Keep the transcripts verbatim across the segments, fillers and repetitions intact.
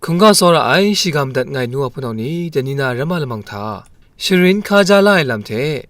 Hkungga tsawra ai shiga madat ngai nu wa hpunau ni, dai ni na ramma lamang hta, sharin hkaja la ai lam hte,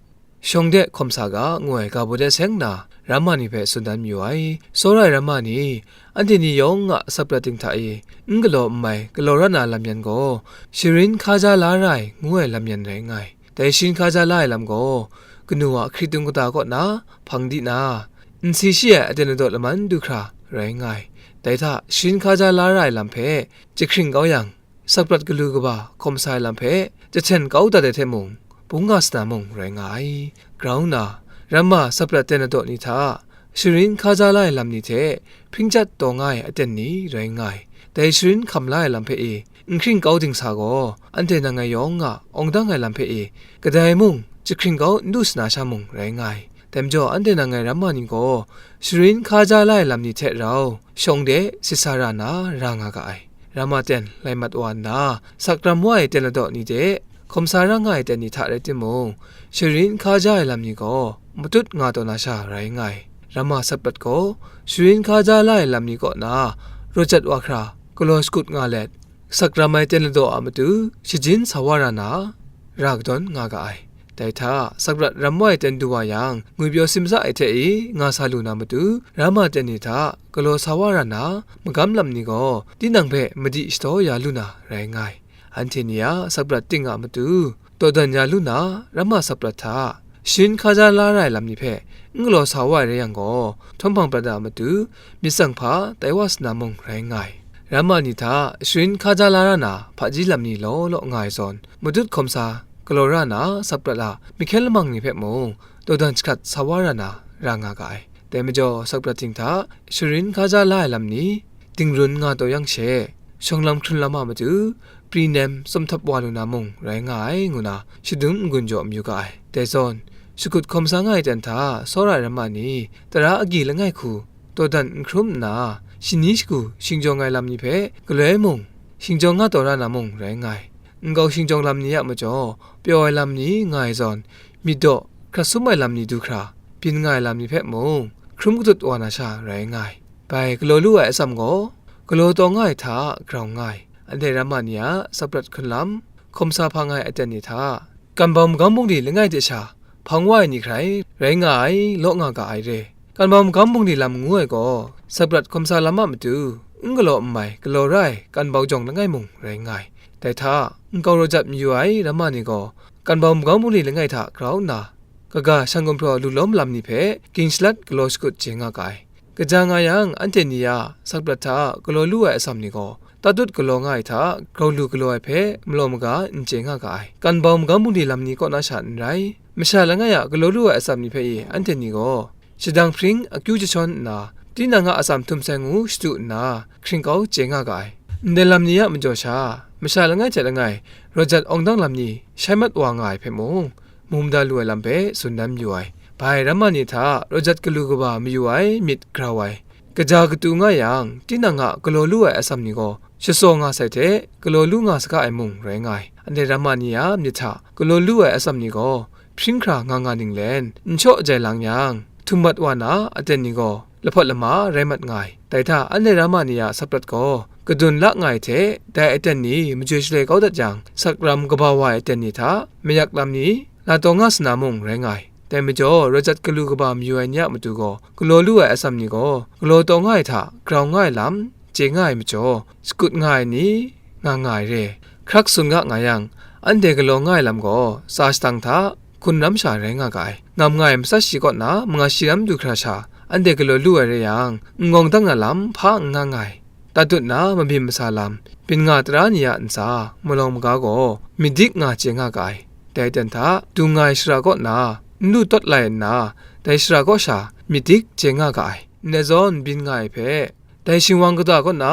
shawng de hkawm sa ga, ngu ai ga baw de seng nna, ramma ni hpe tsun dan mayu ai. Tsawra ai ramma ni, anhte ni yawng a sakprat ting hta e, n galaw n mai, galaw ra na lam yan gaw, sharin hkaja la ra ai, ngu ai lam yan rai nga ai. Dai sharin hkaja la ai lam gaw, kanu a hkritung kata kaw na hpang di na, nsi shi ai aten ladaw laman du hkra rai nga ai. Dai hta sharin hkaja la ra ai lam hpe jahkring kau yang, sakprat galu kaba hkawm sa ai lam hpe jahten kau dat ai hte mung, bung nga sa na mung rai nga ai. Grau nna, ramma sakprat ten ladaw ni hta sharin hkaja la ai lam ni hte hpring jat taw nga ai aten ni rai nga ai. Dai sharin hkam la ai lam hpe e, n hkring kau dingsa gaw, anhte nang ngai yawng a awng dang ai lam hpe e, kadai mung jahkring kau n du sa na sha mung rai nga ai. Dai majaw, anhte nang ngai ramma ni gaw, sharin hkaja la ai lam ni hte rau, shawng de sit sa ra na, ra nga ga ai. Ramma ten lai mat wa nna, sakram wa ai ten ladaw ni de, hkawm sa ra nga ai ten ni hta rai timung, sharin hkaja ai lam ni gaw, matut nga taw na sha rai nga ai. Ramma sakprat gaw, sharin hkaja la ai lam ni kaw na, raw jat wa hkra, galaw shakut nga let, sakram ai ten ladaw a matu shajin sa wa ra na, ra kadawn nga ga ai. Dai hta, sakprat ram wa ai ten du wa yang, ngwipyaw simsa ai hte e nga sa lu na matu, ramma ten ni hta galaw sa wa ra na, magam lam ni gaw tinang hpe madi shadaw ya lu na rai nga ai. Anhte ni a sakprat ting a matu, dawdan ya lu na, ramma sakprat hta sharin hkaja la ra ai lam ni hpe n galaw sa wa ai rai yang gaw, htawm hpang prat a matu, myit tsang hpa tai wa sa na mung rai nga ai. Ramma ni hta sharin hkaja la ra na hpaji lam ni law law nga ai zawn, matut hkawm sa galaw ra na sakprat a mahkyen lamang ni hpe mung, dawdan jahkrat sa wa ra na, ra nga ga ai. Dai majaw, sakprat ting hta sharin hkaja la ai lam ni, dingrun nga taw yang she, shawng lam hkrun lam a matu, pri nem tsawm htap wa lu na mung rai nga ai, ngu na shadum n-gun jaw mayu ga ai. Dai zawn, shakut hkawm sa nga ai ten hta tsawra ai ramma ni, tara agyi langai hku, dawdan n hkrum nna, shani shagu shingjawng ai lam ni hpe galoi mung, shingjawng nga taw ra na mung rai nga ai. Nkau shingjawng lam ni a majaw, pyaw ai lam ni nga ai zawn, myit daw hkrat sum ai lam ni du hkra, byin nga ai lam ni hpe mung, hkrum katut wa na sha rai nga ai. Bai galaw lu ai atsam gaw, galaw taw nga ai hta grau nga ai. Anhte ramma ni a sakprat hkun lam, hkawm sa hpang ai aten ni hta, kan bau magam bungli langai hte sha hpang wa ai ni hkrai rai nga ai, law nga ga ai re. Kan bau magam bungli lam ngu ai gaw, sakprat hkawm sa lam a matu, n galaw n mai, galaw ra ai kan bau jawng langai mung rai nga ai. Dai hta, nkau raw jat mayu ai ramma ni gaw, kan bau magam bungli langai hta grau nna, kaga shan gumhpraw lu lawm lam ni hpe ging shalat galaw shakut chye nga ga ai. Kaja nga yang, anhte ni a sakprat hta galaw lu ai atsam ni gaw, tatut galaw nga ai hta, grau lu galaw ai hpe malaw maga n chye nga ga ai. Kan bau magam bungli lam ni kaw na sha n rai, masha langai a galaw lu ai atsam ni hpe e anhte ni gaw, shadang hpring akyu jashawn nna, tinang a atsam htum sai ngu shadu nna, hkring kau chye nga ga ai. Ndai lam ni a majaw sha, masha langai hte langai, raw jat awng dang lam ni shai mat wa nga ai hpe mung, mu mada lu ai lam hpe tsun dan mayu ai. Bai ramma ni hta raw jat galu kaba mayu ai myit grau ai, kaja katu nga yang, tinang a galaw lu ai atsam ni gaw shatsaw nga sai hte, galaw lu nga saga ai mung rai nga ai. Anhte ramma ni a myit hta galaw lu ai atsam ni gaw hpring hkra nga nga ninglen n shaw jai lang yang, htum mat wa na aten ni gaw lahpawt lama rai mat nga ai. Dai hta anhte ramma ni a sakprat gaw kadun la nga ai hte, dai aten ni majoi shaloi kau dat yang, sakram kaba wa ai aten ni hta mayak lam ni la taw nga sa na mung rai nga ai. Dai majaw, raw jat galu kaba mayu ai ni a matu gaw, galaw lu ai atsam ni gaw, galaw taw nga ai hta grau nga ai lam chye nga ai majaw, shakut nga ai ni, nga nga ai re. Hkrak tsun ga nga yang, anhte galaw nga ai lam gaw, tsa shadang hta hkun ram sha rai nga ga ai. Ngam nga ai matsat shi kaw na manga shi ram du hkra sha, anhte galaw lu ai rai yang, n-gawng dang na lam hpa n nga nga ai. Tatut na mabyin masa lam, byin nga tara ni a ntsa malawng maga gaw, myit dik nga chye nga ga ai. Dai aten hta, dung nga ai shara kaw na n lu tawt lai nna, dai shara kaw sha myit dik chye nga ga ai. Ndai zawn byin nga ai hpe, dai shingwang kata kaw na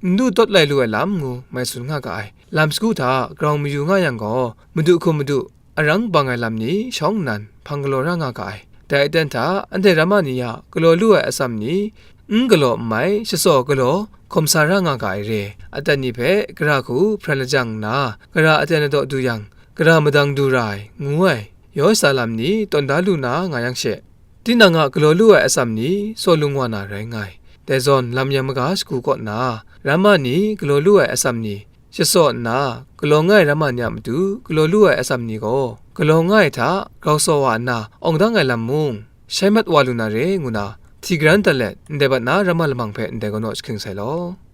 n lu tawt lai lu ai lam ngu mai tsun nga ga ai. Lam sagu hta grau mayu nga yang gaw, madu hkum madu, arang bang ai lam ni shawng nnan hpang galaw ra nga ga ai. Dai aten hta, anhte ramma ni a galaw lu ai atsam ni, n galaw n mai, shatsaw galaw hkawm sa ra nga ga ai re. Aten ni hpe gara hku hpran lajang nna, gara aten ladaw du yang, gara madang du ra ai, ngu ai, yaw sa lam ni tawn da lu na nga yang she, tinang a galaw lu ai atsam ni saw lung wa na rai nga ai. dai zawn lam yang maga shagu kaw nna, ramma ni galaw lu ai atsam ni, shasaw nna galaw nga ai ramma ni a matu galaw lu ai atsam ni gaw, galaw nga ai hta grau saw wa nna awng dang ai lam mung, shai mat wa lu na re, ngu na, hti garan dat let, ndai bat na ramma lamang hpe ndai galaw shahking sai law.